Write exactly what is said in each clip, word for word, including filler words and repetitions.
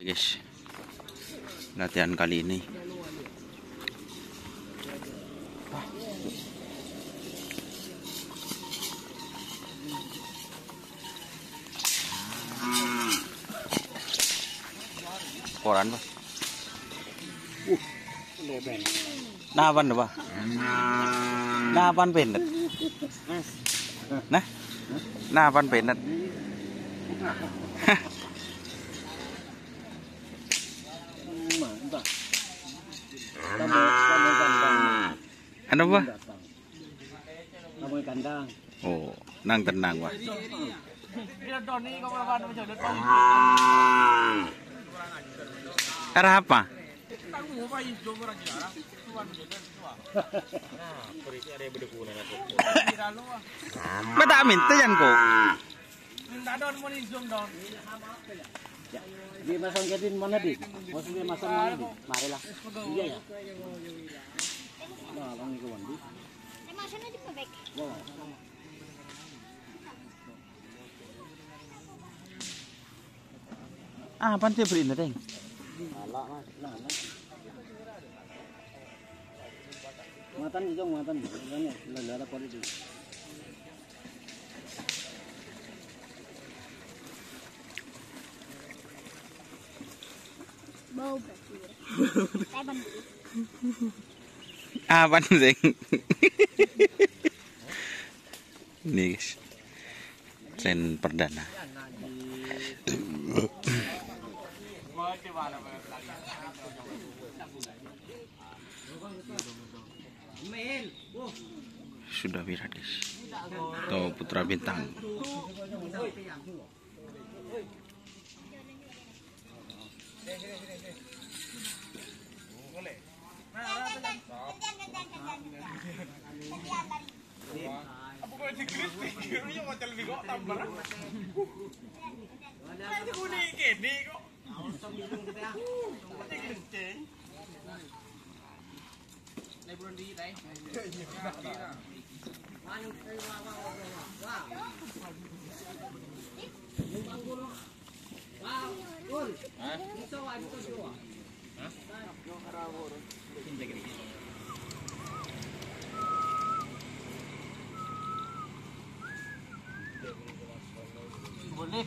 Guys, latihan kali ini. Koran, Pak. Napan, Pak? Napan penet? Nah? Napan penet? Anu, Pak? Kamu kandang. Oh, nang tenang, Pak. Arah apa? Bata minta yan ko. Minta don, mau zoom don. Ya. Di masang Kevin mana, Di? Maksudnya masang mana, Di? Marilah. Iya, ya. Nah, Bang Niko Wandi. Saya masuknya di bebek. Ya, ya. Ah, apaan sih beri ini, Teng? Ala, Mas. Nah, nah. Muatan, Jong, muatan. Ini, lala, lala, poli, di. Bau berarti. Saya bantu. Apaan sih? Nih, guys. Tren perdana. Sudah Wiradis. Atau Putra Bintang. Apa kok di Chris pikir ya, macam lebih kok tambah. Ayo, kuning kene kok. Di Chris, Ceng. Boleh.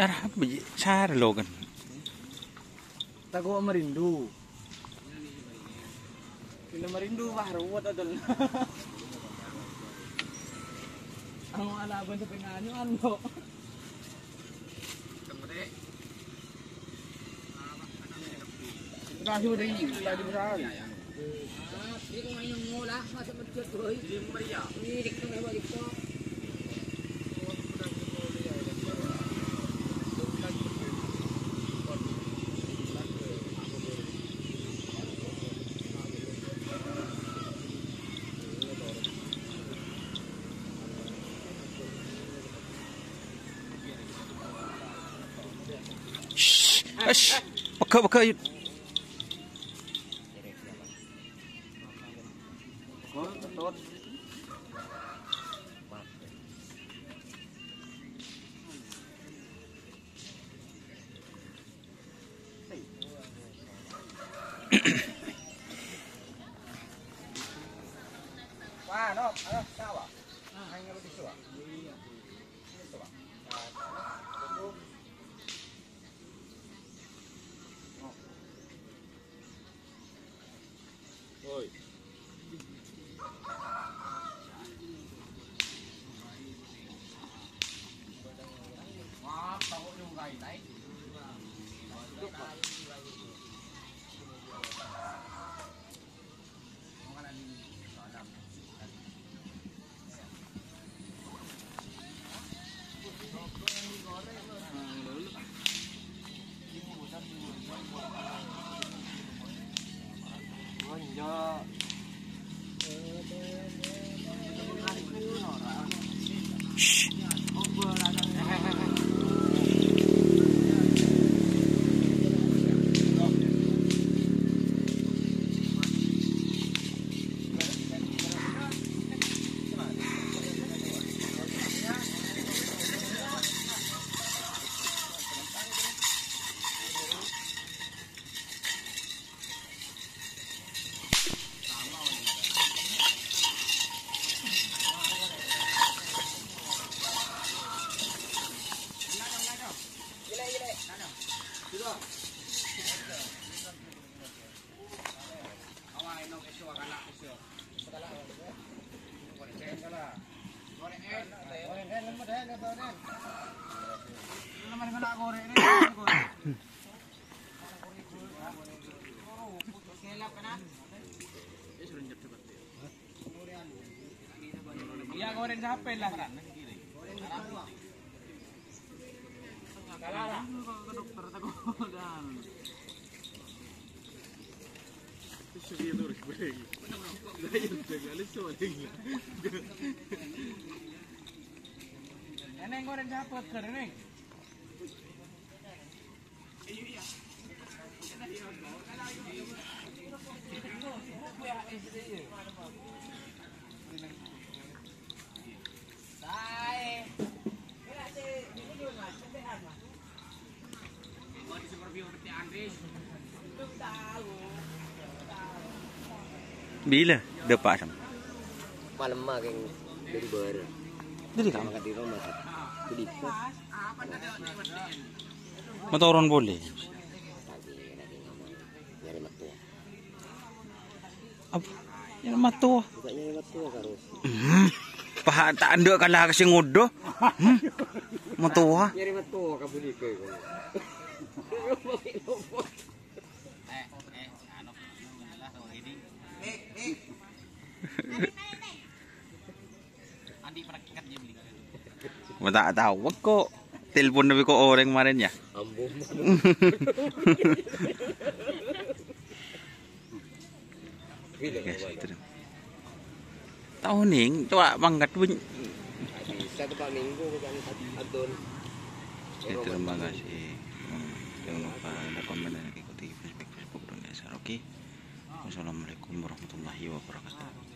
Arapa ji? Sar lo kan. Tako' merindu. Pina merindu, wah, ruwet adol. Anu ala abang sepenganyo anu. Kasih udah ini, tadi berapa? Shh, shh, pegghâ', pegghâ', ayo. Iyâ, goreng siapa lah? Ke dokter, takut. Ini goreng siapa, Ger, ini? Bilâ dâpa', Sam? Malemma kèng dâri bârâ'. Dâri kammè? Mangkat dâri roma, Sam. Dâri. Motoron polè. Nyarè mattowa. Apa? Nyarè mattowa. Bukan nyarè mattowa, Karo. Hmm. Paha' ta' endâ' kala ka sè ngodâ. Hmm. Mattowa. Nyarè mattowa ka budi kowe. Eh, eh, anu, ini. Andi' pereket ya beli. Gua tak tahu kok. Telepon tapi kok orang kemarin ya. Ambo. Oke, sudah. Tahu nih, coba mangkat, Bun. Bisa tuh, Pak, Minggu, kan, Adon. Oke, terima kasih. Hmm, jangan lupa ada komen dan ikuti Facebook, Facebook Dunia Asar, oke? Wassalamualaikum warahmatullahi wabarakatuh.